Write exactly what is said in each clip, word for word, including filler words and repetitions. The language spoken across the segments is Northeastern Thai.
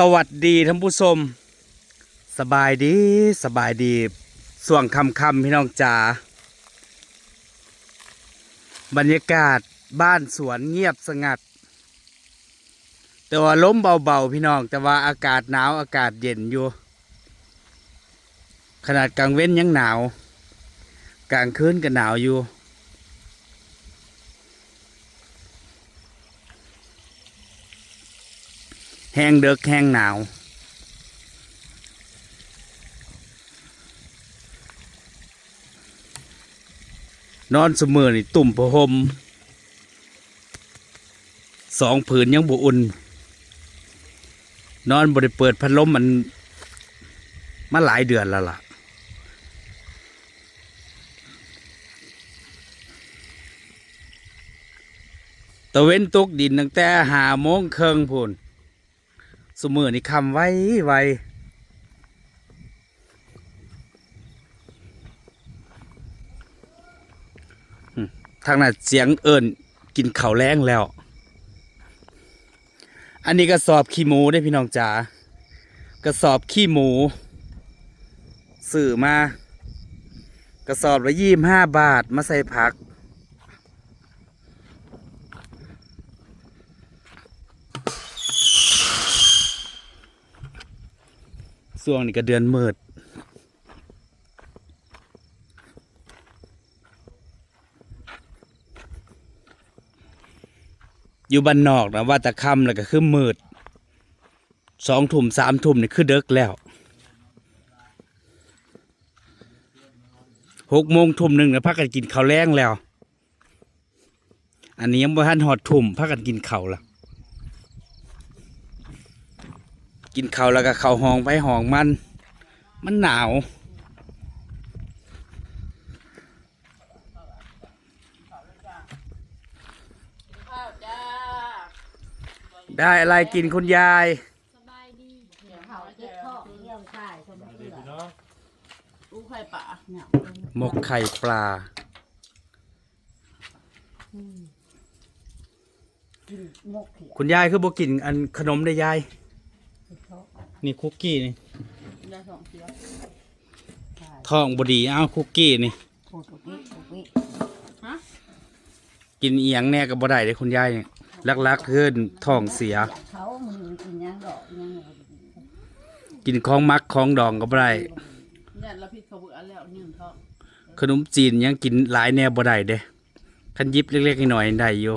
สวัสดีท่านผู้ชม สบายดี สบายดี ช่วงค่ำๆ พี่น้องจ๋า บรรยากาศบ้านสวนเงียบสงัด แต่ว่าลมเบาๆ พี่น้อง แต่ว่าอากาศหนาว อากาศเย็นอยู่ ขนาดกลางเว้นยังหนาว กลางคืนก็หนาวอยู่ แฮงเดิกแฮงหนาว นอนซุมื้อนี่ตุ้มผ้าห่มสองผืนยังบ่อุ่น นอนบ่ได้เปิดพัดลมมันมาหลายเดือนแล้วล่ะ ตะเว็นตกดินตั้งแต่ห้าโมงครึ่งพู้น ซุมื้อนี้ค่ำไวไว อืม ทางนั้นเสียงเอิ้นกินข้าวแลงแล้ว อันนี้กระสอบขี้หมูเด้อพี่น้องจ๋า กระสอบขี้หมู ซื้อมา กระสอบละยี่สิบห้าบาท มาใส่ผัก ช่วงนี้ก็เดือนมืด อยู่บ้านนอกนะ ว่าแต่ค่ำแล้วก็คือมืด สองทุ่ม สามทุ่มนี่คือเดิกแล้ว หกโมง ทุ่มหนึ่งนะ พากันกินข้าวแลงแล้ว อันนี้ยังบ่ทันฮอดทุ่ม พากันกินข้าวละ กินข้าวแล้วก็เข้าห้องไผห้องมัน มันหนาว ได้อะไรกินคุณยาย สบายดี เดี๋ยวเขาเจ็บท้องเยี่ยวใส่ชมเพื่อ อู้ไข่ปลา เนี่ย หมกไข่ปลา อืม กินหมกเขียด คุณยายคือบ่กินอันขนมได้ยาย นี่คุกกี้นี่ ยายสองเสีย ท้องบ่ดี เอาคุกกี้นี่ โอ้ยคุกกี้ คุกกี้ ฮะ กินอีหยังแน่ก็บ่ได้เด้คุณยายนี่ หลักๆ คือท้องเสีย เขามันกินหยังดอกหยัง กินของหมักของดองก็บ่ได้ ย่านละพิษเขาเบื่อแล้วยืนท้อง ขนมจีนยังกินหลายแนวบ่ได้เด้ คันหยิบเล็กๆน้อยๆได้อยู่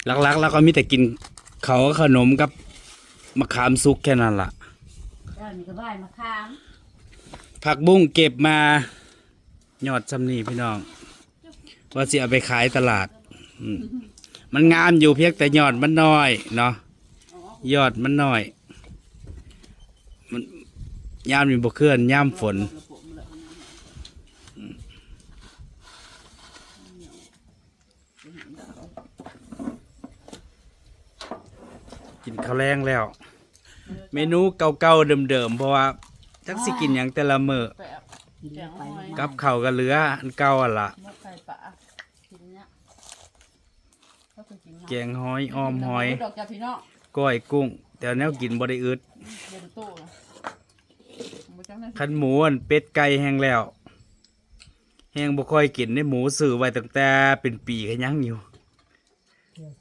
หลักๆแล้วก็มีแต่กินข้าวขนมกับมะขามสุกแค่นั้นล่ะ เออ นี่ก็ใบมะขาม ผักบุ้งเก็บมา ยอดส่ำนี้พี่น้อง ว่าสิเอาไปขายตลาด อืม มันงามอยู่เพียงแต่ยอดมันน้อยเนาะ ยอดมันน้อย มัน ยามนี้บ่คือ ยามฝน กินข้าวแลงแล้ว เมนูเก่าๆเดิมๆ เพราะว่าจักสิกินหยังแต่ละมื้อ แซ่บ กินไป กับข้าวก็เหลืออันเก่าหั่นล่ะ หมกไข่ปลา กินเนี่ย เขาเคยกินเนาะ แกงหอย อ่อมหอย ดอกจ้ะพี่น้อง ก้อยกุ้ง แต่แนวกินบ่ได้อึด เย็นโตนะ บ่จังได้ คันหมูอันเป็ดไก่แฮงแล้ว แฮงบ่ค่อยกินเด้ หมูซื้อไว้ตั้งแต่เป็นปีก็ยังอยู่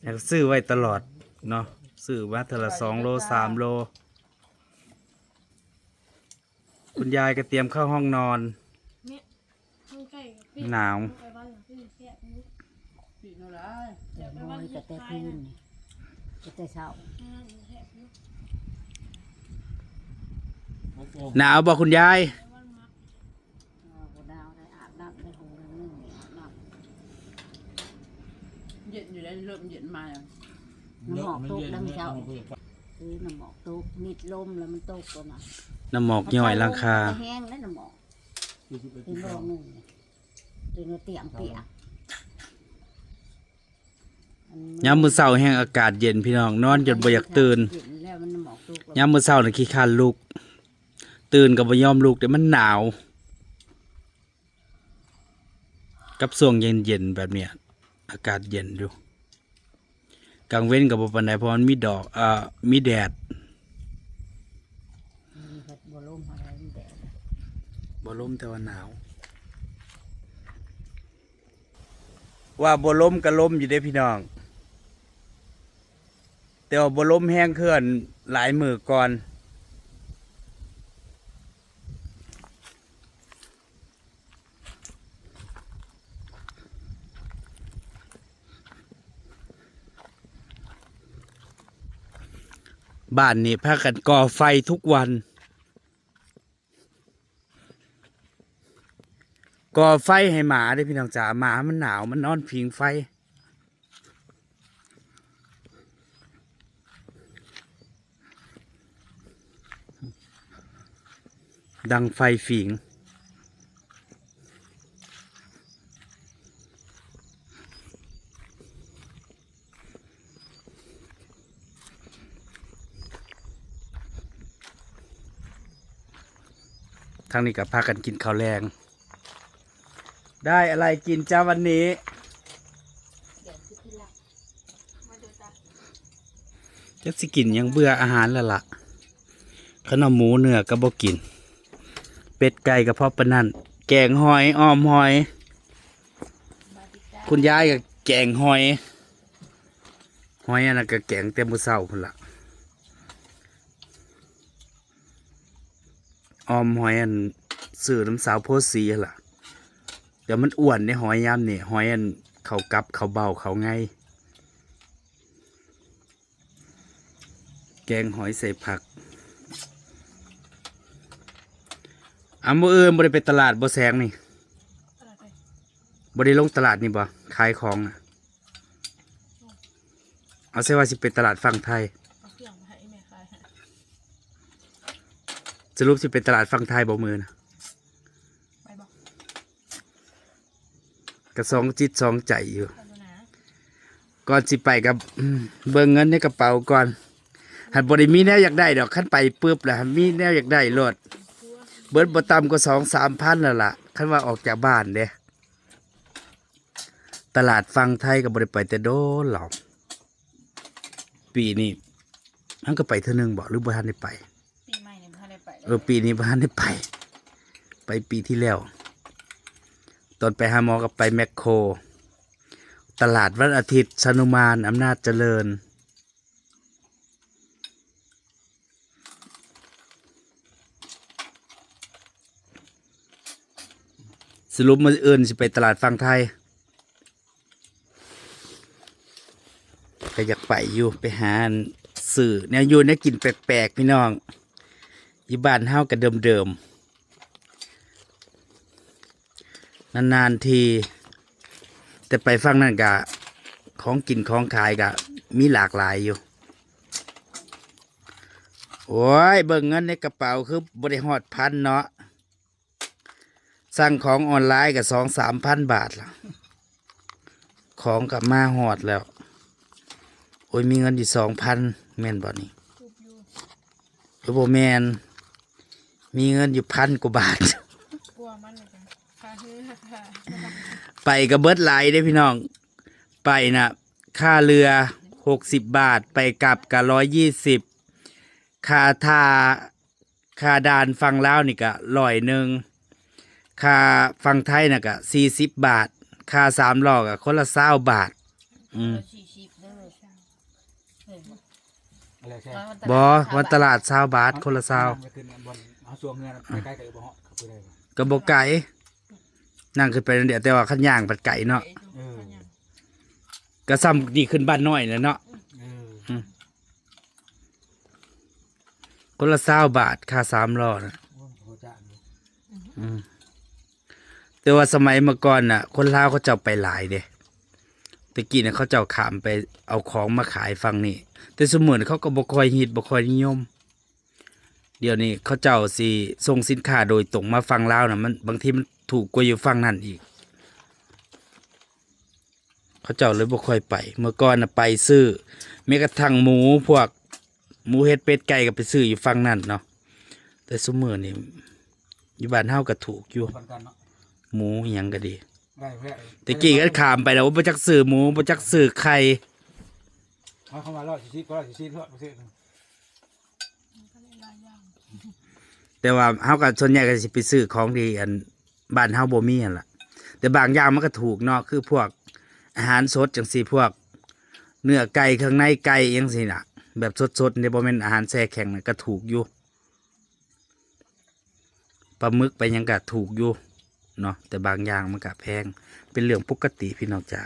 อยากซื้อไว้ตลอดเนาะ ซื้อมาเทื่อละสองโล สามโล คุณยายก็เตรียมเข้าห้องนอน เนี่ย มันใกล้กับปี หนาว ไปบ้านหลังที่แซ่บอยู่ ปีนอะไร เดี๋ยวไปบ้าน แต่แต่คืนนี่ แต่แต่เช้า อืม แซ่บอยู่ หนาวบ่คุณยาย ไปบ้านหลัง อ้าว บ่หนาวเลย อาบน้ำได้หงหนึ่ง อาบน้ำ เย็นอยู่แล้ว เริ่มเย็นมาแล้ว น้ำหมอกตกแล้วมื้อเช้า คือน้ำหมอกตก มิดลมแล้วมันตกตัวน่ะ น้ำหมอกย้อยหลังคา แห้งแล้วน้ำหมอก เป็นโรคหนึ่ง เป็นเตียงเปียก ยามมื้อเช้าแฮงอากาศเย็นพี่น้อง นอนจนบ่อยากตื่น เย็นแล้วมันหมอกตกแล้ว ยามมื้อเช้าน่ะขี้คร้านลุก ตื่นก็บ่ยอมลุกเด้ มันหนาว กับช่วงเย็นๆแบบเนี้ย อากาศเย็นอยู่ กลางเว็นก็บ่ปานใด เพราะมันมีดอก เอ่อ มีแดด เปิดบ่ลมอะไรมันแดด บ่ลมแต่ว่าหนาว ว่าบ่ลมก็ลมอยู่เด้พี่น้อง แต่ว่าบ่ลมแฮงคืออันหลายมื้อก่อน บ้านนี่พากันก่อไฟทุกวัน ก่อไฟให้หมาเด้อพี่น้องจ๋า หมามันหนาว มันนอนผิงไฟ ดังไฟผิง ทางนี้ก็พากันกินข้าวแลง ได้อะไรกินจ้าวันนี้ จักสิกินหยัง เบื่ออาหารแล้วล่ะ คันเอาหมูเนื้อก็บ่กิน เป็ดไก่ก็พอปานนั้น แกงหอย อ่อมหอย คุณยายก็แกงหอย หอยอันนั้นก็แกงแต่มื้อเช้าพุ้นล่ะ อ่อมหอยอันซื้อนำสาวโพธิ์ศรีหั่นล่ะ เดี๋ยวมันอ้วนเด้หอยยามนี้ หอยอันเขากับเขาเบาเขาไง แกงหอยใส่ผัก อ่ะ มื้ออื่นบ่ได้ไปตลาดบ่แสงนี่ บ่ได้ลงตลาดนี่บ่ ขายของน่ะ เอาใส่ว่าสิไปตลาดฝั่งไทย เอาเครื่องมาให้แม่ขายให้ สรุปสิไปตลาดฝั่งไทยบ่มื้อนะ ไปบ่ ก็สองจิตสองใจอยู่ ไปดูนะ ก่อนสิไปก็ อืม เบิ่งเงินในกระเป๋าก่อน หั้นบ่ได้มีแนวอยากได้ดอก คันไปปุ๊บแล้วหั้นมีแนวอยากได้โลด เบิดบ่ต่ำกว่าสองสามพันแล้วล่ะ คันว่าออกจากบ้านเด้ ตลาดฝั่งไทยก็บ่ได้ไปแต่โดนแล้ว ปีนี้มันก็ไปเทื่อหนึ่งบ่ หรือบ่ทันได้ไป ปีใหม่นี่บ่ทันได้ไปเลย เออ ปีนี้บ่ทันได้ไป ไปปีที่แล้ว ตอนไปหาหมอก็ไปแมคโคร ตลาดวันอาทิตย์ ชานุมาน อำนาจเจริญ สรุปมื้ออื่นสิไปตลาดฝั่งไทย ก็อยากไปอยู่ ไปหาซื้อแนวอยู่แนวกินแปลกๆ พี่น้อง อยู่บ้านเฮาก็เดิมๆ นานๆ ที แต่ไปฝั่งนั้นก็ของกินของขายก็มีหลากหลายอยู่ โอ้ย เบิ่งเงินในกระเป๋าคือบ่ได้ฮอดพันเนาะ สั่งของออนไลน์ก็สองสามพันบาทละ ของก็มาฮอดแล้ว โอ้ย มีเงินอยู่สองพัน แม่นบ่นี่ หรือบ่แม่น มีเงินอยู่พันกว่าบาท กลัวมันเลยจ้ะ ค่าเฮือ ค่า ไปก็เบิดหลายเด้พี่น้อง ไปน่ะ ค่าเรือหกสิบบาท ไปกลับก็ร้อยยี่สิบ ค่าท่า ค่าด่านฝั่งลาวนี่ก็ร้อยหนึ่ง ค่าฝั่งไทยน่ะก็สี่สิบบาท ค่าสามล้อก็คนละซาวบาท อืม สี่สิบเด้อ อะไรแค่ บ่ วันตลาดซาวบาท คนละซาว ไปขึ้นบนเอาสวงเงินไปใกล้ๆ บ่เหาะ ก็บ่ได้ ก็บ่ไกล นั่งขึ้นไปนั่นเดียว แต่ว่าคันย่างบัดไกลเนาะ เออ ก็ซ้ำนี่ขึ้นบ้านน้อยแหละเนาะ เออ อืม คนละซาวบาท ค่าสามล้อน่ะ โอ้ย โหจ้า อืม แต่ว่าสมัยเมื่อก่อนน่ะ คนลาวเขาเจ้าไปหลายเด้ แต่กี้น่ะเขาเจ้าข้ามไปเอาของมาขายฝั่งนี้ แต่ซุมื้อนี้เขาก็บ่ค่อยฮิต บ่ค่อยนิยม เดี๋ยวนี้เขาเจ้าสิส่งสินค้าโดยตรงมาฝั่งลาวน่ะ มัน บางทีมันถูกกว่าอยู่ฝั่งนั้นอีก เขาเจ้าเลยบ่ค่อยไป เมื่อก่อนน่ะไปซื้อ แม้กระทั่งหมูพวก หมูเห็ดเป็ดไก่ก็ไปซื้ออยู่ฝั่งนั้นเนาะ แต่ซุมื้อนี้อยู่บ้านเฮาก็ถูกอยู่ ปันกันเนาะ หมูอิหยังก็ดี ได้แพ้ แต่กี้ก็ข้ามไปแล้ว บ่จักซื้อหมู บ่จักซื้อไข่ เอาเข้ามาร้อยสี่สิบ ร้อยสี่สิบ ร้อยเปอร์เซ็นต์ มันก็ได้หลายอย่าง แต่ว่าเฮาก็ส่วนใหญ่ก็สิไปซื้อของที่อันบ้านเฮาบ่มีหั่นล่ะ แต่บางอย่างมันก็ถูกเนาะ คือพวกอาหารสดจังซี่ พวกเนื้อไก่ เครื่องในไก่จังซี่น่ะ แบบสดๆ นี่ บ่แม่นอาหารแช่แข็งน่ะ ก็ถูกอยู่ ปลาหมึกไปหยังก็ถูกอยู่เนาะ แต่บางอย่างมันก็แพง เป็นเรื่องปกติพี่น้องจ๋า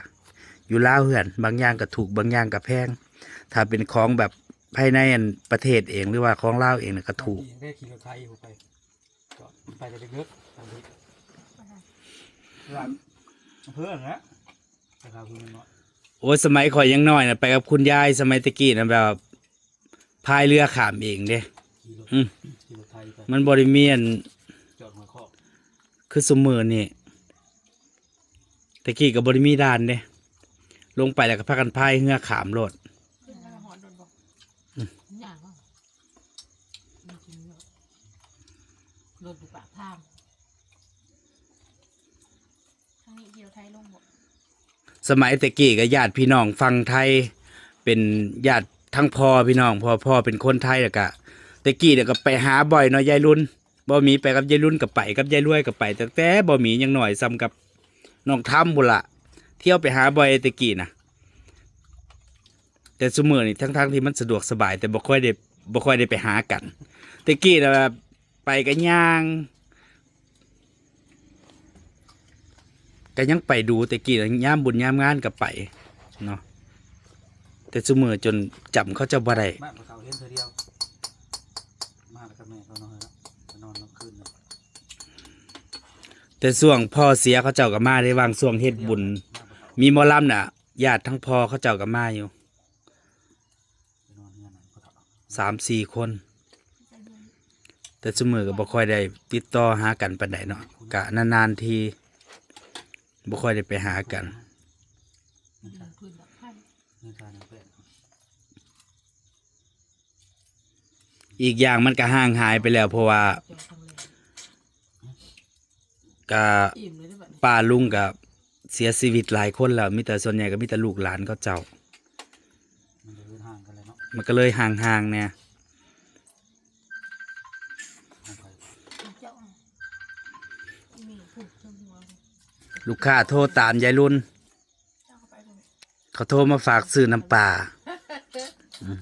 อยู่ลาวเฮือน บางอย่างก็ถูก บางอย่างก็แพง ถ้าเป็นของแบบภายในอันประเทศเอง หรือว่าของลาวเองน่ะก็ถูก ได้ขี่รถไถไป ก็ไปแต่เด็กๆ ตามที่ ร้านอำเภอนั่นแหละ แต่เขาคือมันเนาะ โอ้ย สมัยข่อยยังน้อยน่ะ ไปกับคุณยาย สมัยตะกี้น่ะ แบบ พายเรือข้ามเองเด้ ขี่รถ อืม ขี่รถไถไป มันบ่ได้มีอัน จอดห้วยคอก คือซุมื้อนี่ ตะกี้ก็บ่ได้มีด่านเด้ ลงไปแล้วก็พากันพายเรือข้ามโลด ขึ้นมาฮอดโดนบ่ อืม ยากบ่ มันกินเยอะ รถอยู่ปากทาง ทางนี้เดียวไทยลงบ่ สมัยแต่กี้ก็ญาติพี่น้องฝั่งไทย เป็นญาติทั้งพ่อพี่น้อง พ่อ พ่อเป็นคนไทย แล้วก็แต่กี้เนี่ยก็ไปหาบ่อยเนาะ ยายรุ่น บ่มีไปกับยายรุ่นก็ไป กับยายรวยก็ไป ตั้งแต่บ่มียังน้อยส่ำกับน้องทำพู้นล่ะ เที่ยวไปหาบ่อยแต่กี้น่ะ แต่ซุมื้อนี่ทั้งๆที่มันสะดวกสบาย แต่บ่ค่อยได้ บ่ค่อยได้ไปหากัน แต่กี้น่ะแบบไปก็ย่าง ก็ยังไปดู แต่กี้น่ะยามบุญยามงานก็ไปเนาะ แต่ซุมื้อจนจำเขาเจ้าบ่ได้ บ้านเขาเห็นเทื่อเดียว มาแล้วกับแม่เขานอนแล้ว ไปนอนนอนคืนหนึ่ง แต่ช่วงพ่อเสียเขาเจ้าก็มาเด้ บางช่วงเฮ็ดบุญ มีหมอลำน่ะ ญาติทั้งพ่อเขาเจ้าก็มาอยู่ ไปนอนเฮือนนั่นเขาเฒ่า สามสี่คน แต่ซุมื้อก็บ่ค่อยได้ติดต่อหากันปานใดเนาะ ก็นานๆที บ่ค่อยได้ไปหากัน เงินชา เงินชาหนึ่งแปด อีกอย่างมันก็ห่างหายไปแล้ว เพราะว่า ก็ อิ่มเลยได้บัดนี้ ป้าลุงก็เสียชีวิตหลายคนแล้ว มีแต่ส่วนใหญ่ก็มีแต่ลูกหลานเขาเจ้า มันก็เลยห่างกันเลยเนาะ มันก็เลยห่างๆแน่ ของใคร เจ้า อีนี่ผูกจนหัว ลูกค้าโทรตามยายรุ่น เขาโทรมาฝากซื้อน้ำปลา อืม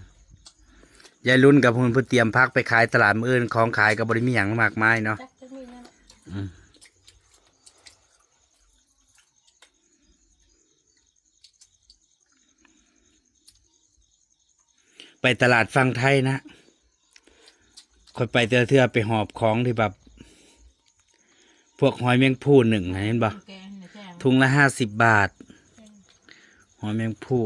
ยายรุ่นกับเพิ่น เพิ่นเตรียมผักไปขายตลาดมื้ออื่น ของขายก็บ่ได้มีหยังมากมายเนาะ จักจักมีนั่น อืม ไปตลาดฝั่งไทยนะ ข้อยไปแต่ละเทื่อไปหอบของที่แบบ พวกหอยแมงภู่นึ่งนะ เห็นบ่ แกงเนี่ยแจ้ง ถุงละห้าสิบบาท หอยแมงภู่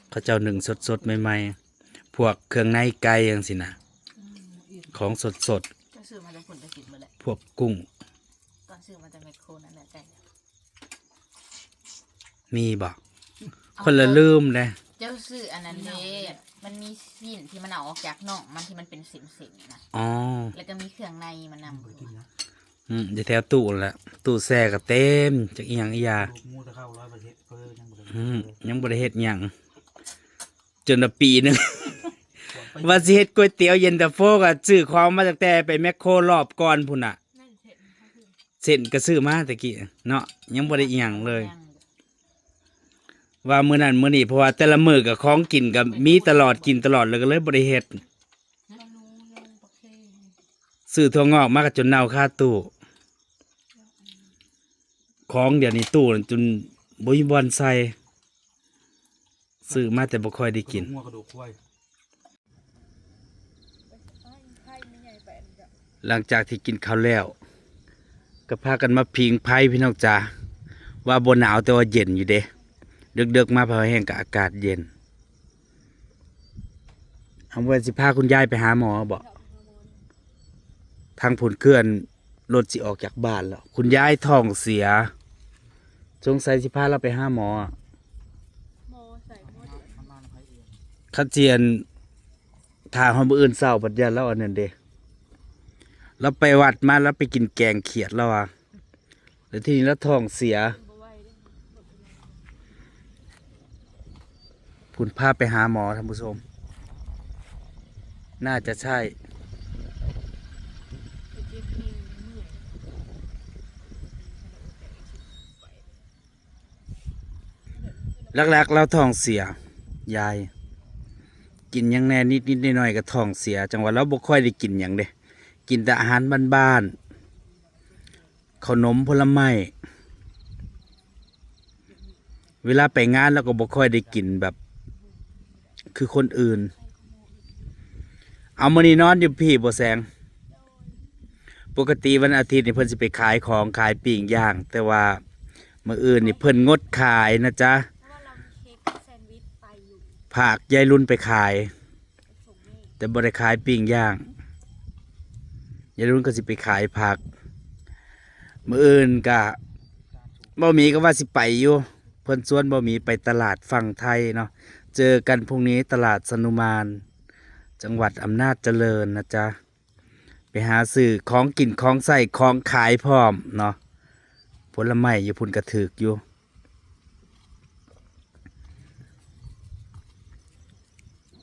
เขาเจ้านึ่งสดๆใหม่ๆ พวกเครื่องในไก่จังซี้นะ อืม อีก ของสดๆ ก็ซื้อมาจากคนไปกินมาแหละ พวกกุ้ง ตอนซื้อมาจากแมคโครนั่นแหละไก่ มีบ่ เอา คนละลืมเด้ เจ้าซื้ออันนั้นเด้ มันมีสิ้นที่มันเอาออกจากน่องมันที่มันเป็นเส้นๆนะ อ๋อ แล้วก็มีเครื่องในมันนำ บ่ได้กินนะ อืม อยู่แถวตู้นั่นแหละ ตู้แช่ก็เต็ม จักอีหยังอีหยา ลูกหมูตะเข้าร้อยเปอร์เซ็นต์ เพิ่นยังบ่ได้ อืม ยังบ่ได้เฮ็ดหยัง จนว่าปีหนึ่ง ว่าสิเฮ็ดก๋วยเตี๋ยวเย็นตาโฟก็ซื้อของมาตั้งแต่ไปแมคโครรอบก่อนพู้นน่ะ นั่นเสร็จ เส้นก็ซื้อมาแต่กี้เนาะ ยังบ่ได้อีหยังเลย ว่ามื้อนั้นมื้อนี้ เพราะว่าแต่ละมื้อก็ของกินก็มีตลอด กินตลอด แล้วก็เลยบ่ได้เฮ็ด ซื้อถั่วงอกมาก็จนเน่าคาตู้ ของเดี๋ยวนี้ตู้จนบ่มีบ่อนใส่ ซื้อมาแต่บ่ค่อยได้กิน กระดูกงัวกระดูกควาย หลังจากที่กินข้าวแล้ว ก็พากันมาผิงไฟพี่น้องจ๋า ว่าบ่หนาวแต่ว่าเย็นอยู่เด้ เดิกๆมาพอแห้งก็อากาศเย็น เอาไว้สิพาคุณยายไปหาหมอบ่ ทางพู้นเคลื่อนรถสิออกจากบ้านแล้ว คุณยายท้องเสีย สงสัยสิพาเราไปหาหมออะ หมอใส่หมอเดือด คันสิอัน ถ้าฮอดมื้ออื่นเช้าบัดย่านลาวอันนั้นเด้ ลาวไปวัดมา ลาวไปกินแกงเขียดลาวว่า แล้วทีนี้ลาวท้องเสีย บ่ไหวเด้ พู้นพาไปหาหมอท่านผู้ชม น่าจะใช่ หลักๆ ลาวท้องเสีย ยาย กินหยังแหน่นิดๆ หน่อยๆ ก็ท้องเสีย จั่งว่าลาวบ่ค่อยได้กินหยังเด้ กินแต่อาหารบ้านๆ ขนมผลไม้ เวลาไปงานลาวก็บ่ค่อยได้กินแบบ คือคนอื่น เอามื้อนี้นอนอยู่พี้บ่แสง ปกติวันอาทิตย์นี่เพิ่นสิไปขายของขายปิ้งย่าง แต่ว่ามื้ออื่นนี่เพิ่นงดขายนะจ๊ะ เพราะว่าเรามีเค้กกับแซนด์วิชไปอยู่ ฝากยายรุ่นไปขาย ส่งแม่ แต่บ่ได้ขายปิ้งย่าง ยายรุ่นก็สิไปขายผัก มื้ออื่นก็บ่มีก็ว่าสิไปอยู่ เพิ่นชวนบ่มีไปตลาดฝั่งไทยเนาะ เจอกันพรุ่งนี้ตลาดสนุมาน จังหวัดอำนาจเจริญนะจ๊ะ ไปหาซื้อของกินของใช้ของขายพร้อมเนาะ ผลไม้อยู่พุ้นก็ถืกอยู่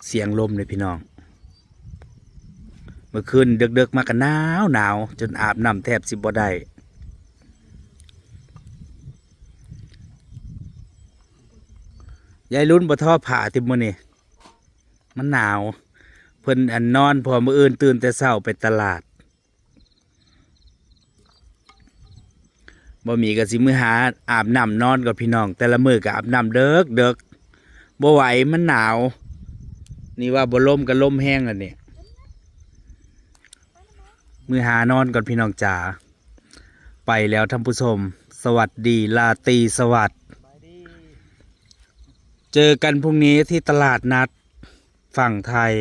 เสียงลมเลยพี่น้อง เมื่อคืนเดิกๆ มาก็หนาวหนาว จนอาบน้ำแทบสิบ่ได้ ยายรุ่นบ่ทอผ้าติมื้อนี้ มันหนาว เพิ่นอันนอน เพราะมื้ออื่นตื่นแต่เช้าไปตลาด บ่มีก็สิมื้อหาอาบน้ำนอนก่อนพี่น้อง แต่ละมื้อก็อาบน้ำเดิกเดิก บ่ไหว มันหนาว นี่ว่าบ่ลมก็ลมแฮงแล้วนี่ มื้อหานอนก่อนพี่น้องจ๋า ไปแล้วท่านผู้ชม สวัสดี ราตรีสวัสดิ์ เจอกันพรุ่งนี้ที่ตลาดนัดฝั่งไทย